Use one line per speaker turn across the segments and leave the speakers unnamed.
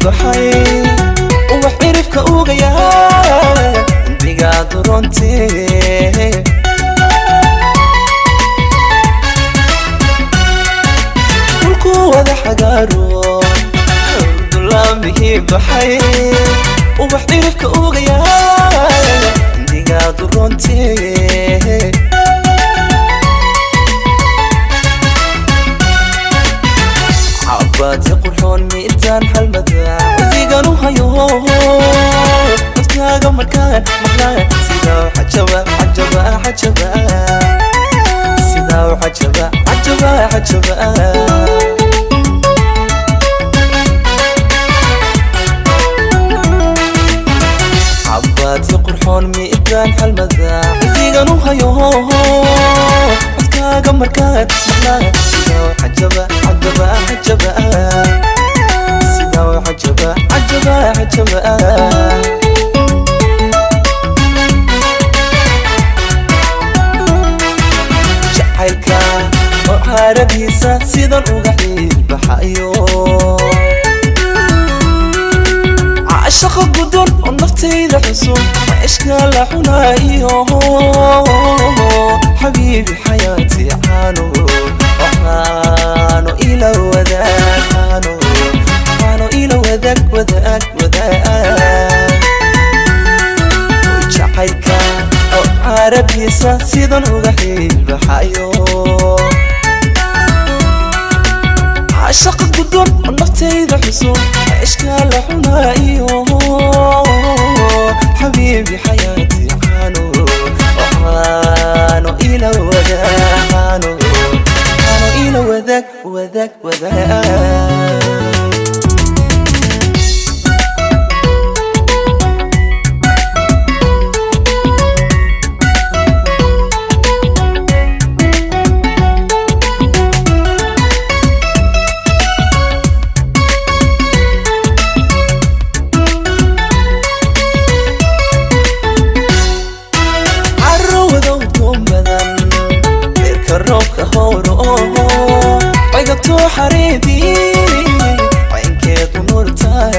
Baxay ubax cirifka uga yaal, digaadu runtii. Dhulku wada xagaaro, dulaamihii baxay, ubax cirifka uga yaal, digaadu runtii. Cabaadya qurxoon miidaan xalmada codigan u hayo, codkaaga markaan maqlaan sidaa xajaba xajaba xajaba, sidaa xajaba xajaba xajaba. Cabaadya qurxoon miidaan xalmada codigan u hayo, codkaaga markaan maqlaan sidaa xajaba xajaba xajaba, sidaa xajaba xajaba xajaba. Jacaylka oo caaradiisa sidan uga xiilbaxayo, caashaqa gudon oo naftayda xusun, cishka la xunaayo, xabiibi xayaati caano caano ila wadaag, caano caano ila wadaag wadaag wadaag. Jacaylka oo caaradiisa sidan uga xiilbaxayo, caashaqa gudon oo naftayda xusun, cishka la xunaayo, xabiibi xayaati caano caano ila wadaag, caano caano ila wadaag wadaag wadaag. Carowda udgoon badan, cirka roobka howro, cigabto xareedii caynkeedu nuurtaa.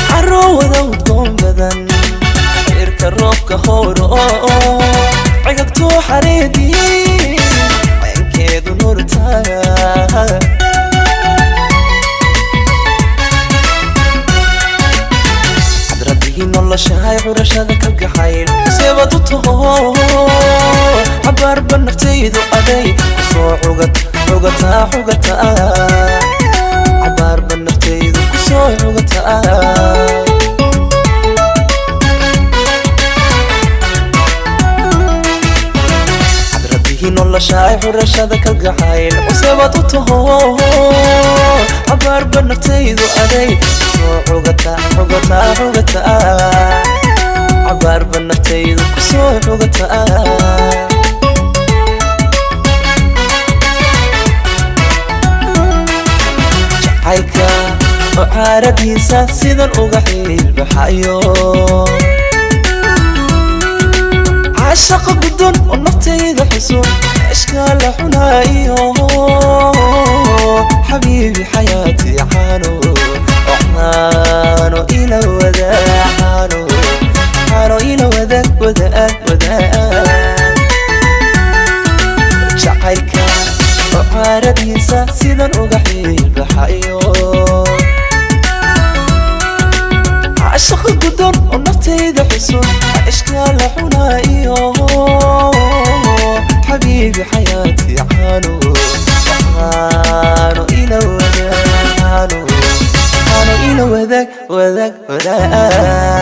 Carowda udgoon badan, cirka roobka howro, cigabto xareedii caynkeedu nuurtaa. Cadradigii noloshahay, curashada kalgacayl seebad u taho, xabaarba naftaydu aday kusoo cugad cugataa cugataa, xabaarba naftaydu kusoo cugataa. Cadradigii noloshahay, curashada kalgacayl cusebad u taho, xabaarba naftaydu aday kusoo cugataa cugataa cugataa, xabaarba naftaydu kusoo cugataa. Jacaylka oo caaradiisa sidan uga xiilbaxayo, caashaqa gudon oo naftayda xusun, cishka la xunaayo, xabiibi xayaati caano caano ila wadaag, caano caano ila wadaag wadaag wadaag. Jacaylka oo caaradiisa sidan uga xiilbaxayo, caashaqa gudon oo naftayda xusun, cishka la xunaayo, xabiibi xayaati caano caano ila wadaag, caano caano ila wadaag wadaag wadaag.